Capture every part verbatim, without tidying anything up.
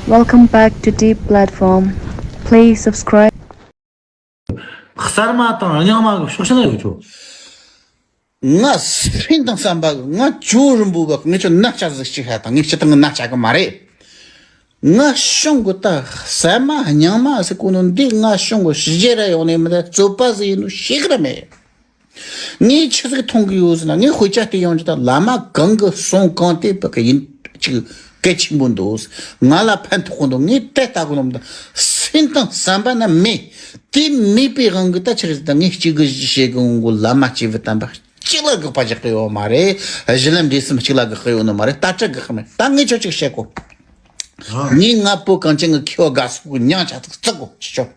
Welcome back to Deep Platform. Please subscribe. གསར་མ་དང་རྙིང་མ་གི་ཕྱོགས་ཕྱི་ན་ཡོད་ཆོག་ང་སེམས་དང་བསམ་པ་གི་ང་ཇོ་རིན་པོ་བ་ངས་ཁྱོད་མནའ་བཅའ་ཟིག་ཅིག་ཧ་དང་ངས་ཁྱེད་དང་ངི་མནའ་བཅའ་གི་མ་རེད། ང་གཞུང་གི་ད་གསར་མ་རྙིང་མ་ཟེར་གོ་ནོ་འདི་ང་གཞུང་གི་ཕྱི་རྒྱལ་ར་ཡོང་ནས་མི་ད་རྩོད་པ་ཟིག་ཡིན་ནོ་ཤེས་གི་ར་མེད། ངས་ཆི་ཟིག་མཐོང་གི་ཡོད་ཟེར་ན། ངས་དཔེ་ཆ་བལྟས་ཡོང་ཅི་ད་བླ་མ་གང་གི་གསུང་གང་དེ་བོད་ཀྱི་ཡིན་ཅིག་གལ་ཆེན་པོ་འདུག་ང་ལ་ཕན་ཐོགས་གི་འདུག་ངས་དེ་ལྟ་གི་ནོ་མི་ད་སེམས་དང་བསམ་པ་ན་མེད། དེ་མེད་པའི་དབང་གིས་ད་ཆི་རེད་ཟེར་ན། ངས་གཅིག་གི་གཞི་བྱེད་གི་འོང་གི་བླ་མ་སྐྱེས་བུ་དམ་པ་གཅིག་ལ་དགག་པ་རྒྱག་གི་ཡོད་མ་རེད། གཞི་ལམ་འབྲས་གསུམ་གཅིག་ལ་དགག་གི་ཡོད་ནི་མ་རེད། ད་ཅི་དགག་གི་མེད། ད་ངས་ཁྱོད་ཅིག་བཤད་གོ་ངས་ང་པོ་གངས་ཅན་གི་མཁས་པ་དགའ་སོགས་ཀྱི་མྱིང་ཆ་ཚིག་བརྩི་གོ་ཅི་ཆོག་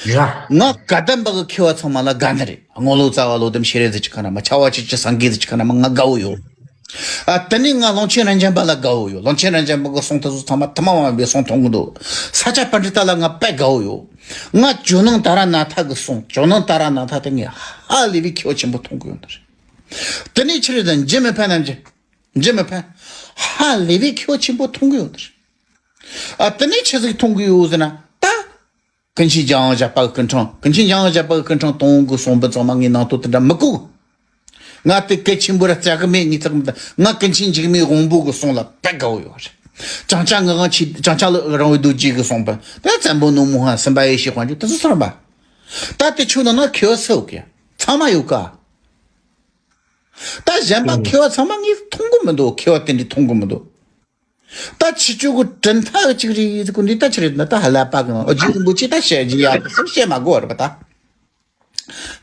ཡ། ང་བཀའ་གདམས་པ་གི་མཁས་པ་ཚང་མ་ལ་དགའ་ནི་རེད། རྔོག་ལོ་ཙཱ་བ་ལོ་ལྡིམ་ཤེས་རབ་ཟེར་གྱི་ཁ་ན་མ། ཆ་བ་ཆེ་ཆེ་སངས་རྒྱས་ཟེར་གྱི་ཁ་ན་མ། ང་དགའ་བོ་ཡོད། ཨ་དེ་ནས་ང་ཀློང་ཆེན་རབ་འབྱམས་པ་ལ་དགའ་བོ་ཡོད། ཀློང་ཆེན་རབ་འབྱམས་པ་གི་གསུང་དེ་ཚོ་ཚང་མ་ཐུན་མོང་མ་ཡིན་པའི་གསུང་མཐོང་གི་འདུག་ས་སྐྱ་པཎྜི་ཏ་ལ་ང་དཔེ་དགའ་བོ་ཡོད། ང་ཇོ་ནང་ཏཱ་ར་ནཱ་ཐ་གི་གསུང་། ཇོ་ནང་ཏཱ་ར་ནཱ་ཐ་དེ་ངས་ཧ་ལས་པའི་མཁས་པ་ཆེན་པོ་མཐོང་གི་ཡོད་ནི་རེད། དེ་ནས་ཆི་རེད་ཟེར་ན། འཇུ་མི་ཕན་ནམ་འཇུ། འཇུ་མི་ཕན། ཧ་ལས་པའི་མཁས་པ་ཆེན་པོ་མཐོང་གི་ཡོད་ནི་རེད། ཨ་དེ་ནས་ཆི་ཟིག་མཐོང་གི་ཡོད་ཟེར་ན་ད། ཀུན་མཁྱེན་འཇམ་དབྱངས་བཞད་པ་གི་སྐུ་འཕྲེང་། ཀུན་མཁྱེན་འཇམ་དབྱངས་བཞད་པ་གི་སྐུ་འཕྲེང་དང་པོ་གི་གསུང་འབུམ་ཚང་མ་ངས་ནང་དོན་དེ་འདྲ་མི་གོ་ང་དེ་གལ་ཆེན་པོ་ར་བརྩི་གི་མེད། ངས་ཚགས་མི་ད་ང་ཀུན་མཁྱེན་འཇིགས་མེད་དབང་པོ་གི་གསུང་ལ་དཔེ་དགའ་བོ་ཡོད་རེད། བྱང་ཆ་ངག་དབང་ཆོས། བྱང་ཆ་རང་བའི་རྡོ་རྗེ་གི་གསུང་འབུམ་དེ། བཙན་པོ་ནུབ་མོ་ཧ་སྲིན་པོ་ཡེ་ཤེས་དཔལ་འབྱོར་དེ་ཚོ་ཚང་མ། ད་དེ་ཆོས་ནང་ན་མཁས་པ་སུ་ཡོད་གི། ཚང་མ་ཡོད་ཀ་ད་གཞན་པ་མཁས་པ་ཚང་མ་ངས་མཐོང་གི་མི་འདུག་མཁས་པ་དེ་འདྲ་མཐོང་གི་མི་འདུག་ད་ཁྱེད་ཆོ་གི་གྲུབ་མཐའ་གཅིག་རེད་ཟེར་གོ་འདི་ད་ཆི་རེད་ན། ད་ཀླད་པ་གི་ནང་རྗེ་རིན་པོ་ཆེ་ད་བཤད་རྒྱུ་ཡག་གི་སུ་བཤད་མ་དགོས་རེད་པ་ད།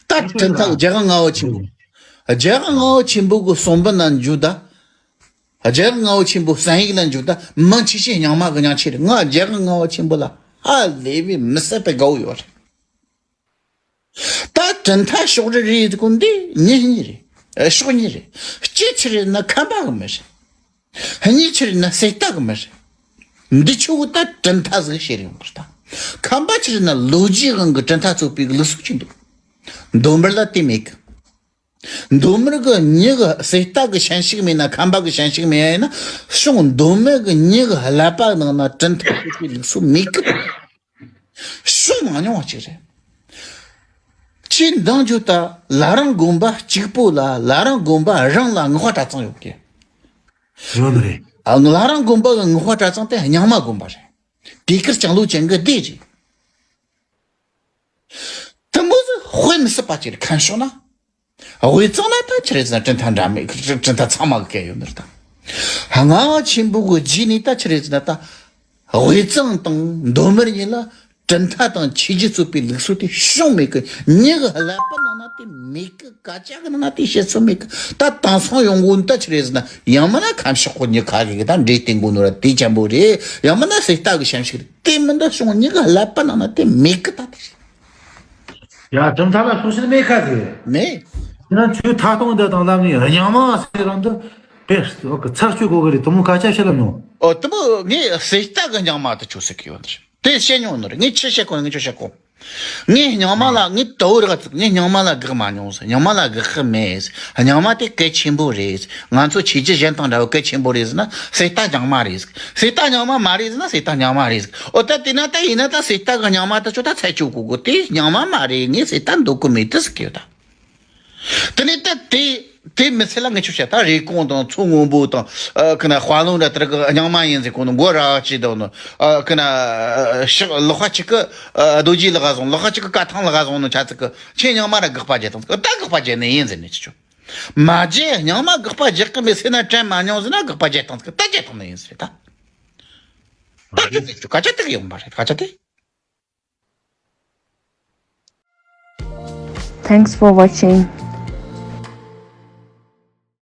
ད་གྲུབ་མཐའ་རྒྱལ་དབང་ལྔ་པ་ཆེན་པོ། རྒྱལ་དབང་ལྔ་པ་ཆེན་པོ་གི་གསུང་འབུམ་ན་འཇུག་ད། རྒྱལ་དབང་ལྔ་པ་ཆེན་པོ་བསམ་ཡས་ལ་འཇུག་ད། མང་ཆེ་ཤས་རྙིང་མ་གི་མྱིང་ཆེ་རེད། ང་རྒྱལ་དབང་ལྔ་པ་ཆེན་པོ་ལ་ཧ་ལས་པའི་མི་བསད་པའི་དགའ་བོ་ཡོད་རེད། ད་གྲུབ་མཐའ་ཕྱོགས་རེ་རེ་ཟེར་གོ་འདི་གཉིས་གཉིས་རེད། ཨ་ཕྱོགས་གཉིས་རེད། གཅིག་ཆི་རེད་ན་ཁམས་པ་གི་མི་རེད། གཉིས་ཆི་རེད་ན་གསེར་རྟ་གི་མི་རེད། འདི་ཆོ་གི་ད་གྲུབ་མཐའ་ཟིག་བཤད་རེད་ཡོང་གི་རེད་ད། ཁམས་པ་ཆི་རེད་ན་ལོ་རྒྱུས་དབང་གི་གྲུབ་མཐའ་རྩོད་པའི་ལུགས་སྲོལ་ཅིག་འདུག་མདོ་སྨད་ལ་དེ་མེད་གི་མདོ་སྨད་གི་མྱི་གི་གསེར་རྟ་གི་ཞལ་ཤུགས་མེད་ན། ཁམས་པ་གི་ཞལ་ཤུགས་མེད་ཡ་ཡིན་ན། གཞུང་མདོ་སྨད་གི་མྱི་གི་ཀླད་པ་ནང་ན་གྲུབ་མཐའ་རྩོད་པའི་ལུགས་སྲོལ་མེད་གི་བྱུང་མ་མྱོང་བ་ཅིག་རེད། ཁྱེད་འདང་རྒྱུ་ད་བླ་རུང་དགོན་པ་གཅིག་པོ་ལ། བླ་རུང་དགོན་པ་རང་ལ་ངག་དབང་གྲྭ་ཚང་ཡོད་ཀྱི། ཡོད་ནི་རེད། ཨ་བླ་རུང་དགོན་པ་གི་ངག་དབང་གྲྭ་ཚང་དེ་རྙིང་མ་དགོན་པ་རེད། དེ་གར་ལྕང་ལོ་ཅན་གི་སྡེ་རེད། དེ་མོ་ཟིག་དཔེ་མི་སྲིད་པ་ཅིག་རེད། ཁམས་ཕྱོགས་ན། དབུས་གཙང་ན་ད་ཆི་རེད་ཟེར་ན་གྲུབ་མཐའ་འདྲ་མེད། གྲུབ་མཐའ་ཚང་མ་གི་སྐད་ཡོད་ནི་རེད་ད། ལྔ་པ་ཆེན་པོ་གི་རྗེས་ནས་ད་ཆི་རེད་ཟེར་ན་ད། དབུས་གཙང་དང་མདོ་སྨད་གཉིས་ལ་གྲུབ་མཐའ་དང་ཆོས་བརྒྱུད་རྩོད་པའི་ལུགས་སྲོལ་དེ་བྱུང་མེད་གི་མྱི་གི་ཀླད་པ་ནང་ན་དེ་མེད་གི་སྐད་ཆ་གི་ནང་ན་དེ་བཤད་ཚུལ་མེད་གི་ད་དེང་སང་ཡོང་གོ་ནི་ད་ཆི་རེད་ཟེར་ན། ཡང་མིན་ན་ཁམས་ཕྱོགས་གི་མྱི་ཁ་ཤས་གི་ད་འདྲེ་བསྟེན་གོ་ནོ་ར་དེ་ཅན་པོ་རེད། ཡང་མིན་ན་གསེར་རྟ་གི་ཞལ་ཤུགས་རེད། དེ་མིན་ད་གཞུང་མྱི་གི་ཀླད་པ་ནང་ན་དེ་མེད་གི་ད་དེ་རེད། ཡ་གྲུབ་མཐའ་ལ་སོགས་ཤིག་མེད་ཁ་ཟིག་མེད། ཁྱེད་རང་ཆོས་ཐད་གཏོང་འདི་དང་ལམ་ནས་རྙིང་མ་ཟེར་རང་འདི་དཔེ་ཚར་གཅོད་དགོས་གི་རེད། དེ་མོ་སྐད་ཆ་བཤད་ལ་མྱོང་། ཨོ་དེ་མོ་ངས་གསེར་རྟ་གི་རྙིང་མ་དེ་ཆོས་ཟེར་གི་ཡོད་ནི་རེད། དེ་བཤད་མྱོང་ནི་རེད། ངས་ཆི་བཤད་གོ་ངས་ཆོ་བཤད་གོ་ངས་རྙིང་མ་ལ་ངས་དོ་རི་ག་ཚིག་ངས་རྙིང་མ་ལ་དགག་མ་མྱོང་ཟེར། རྙིང་མ་ལ་དགག་གི་མེད་ཟེར། རྙིང་མ་དེ་གལ་ཆེན་པོ་རེད་ཟེར། ང་ཚོ་ཆོས་བརྒྱུད་གཞན་དང་འདྲ་བོ་གལ་ཆེན་པོ་རེད་ཟེར་ན་གསེར་རྟ་རྙིང་མ་རེད་ཟེར། གསེར་རྟ་རྙིང་མ་མ་རེད་ཟེར་ན་གསེར་རྟ་རྙིང་མ་རེད་ཟེར། ཨོ་ད་དེ་ན་ད་ཡིན་ན་ད་གསེར་རྟ་གི་རྙིང་མ་ད་ཆོ་ད་ཚད་གཅོད་གོ་གོ་དེ་རྙིང་མ་མ་རེད། ངས་གསེར་རྟ་འདོད་གི་མེད་དེ་ཟེར་གི་ཡོད་ད། དེ་ནས་ད་དེ་དེ་མི་ཚེ་ལ་ངས་ཆོ་བཤད་ད་རེབ་གོང་དང་མཚོ་སྔོན་པོ་དང་ཨ་ཁི་ན་དཔལ་ལུང་འདྲ་དེར་གི་རྙིང་མ་ཡིན་ཟེར་གོ་ནོ་མགོ་ར་ཅི་དང་ནོ་ཨ་ཁི་ན་ཤག་ལག་པ་གཅིག་གི་རྡོ་རྗེ་ལག་བཟུང་། ལག་པ་གཅིག་གི་བཀའ་ཐང་ལག་བཟུང་ནོ་ཆ་ཚིག་གི་ཁྱེད་རྙིང་མ་ར་དགག་པ་རྒྱག་དང་ཟེར་གི་ད་དགག་པ་རྒྱག་ནི་ཡིན་ཟེར་ནས་ཆི་ཆོ། མ་རྒྱལ་རྙིང་མ་དགག་པ་རྒྱག་གི་མེད་ཟེར་ན་དྲན་མ་མྱོང་ཟེར་ན་དགག་པ་རྒྱག་དང་ཟེར་གི་ད་རྒྱག་དང་ནི་ཡིན་ཟེར་ད། ད་ཅི་ཟེར་ཆོ་སྐད་ཆ་དེ་གི་ཡོང་པ་རེད། སྐད་ཆ་དེ། Thanks for watching.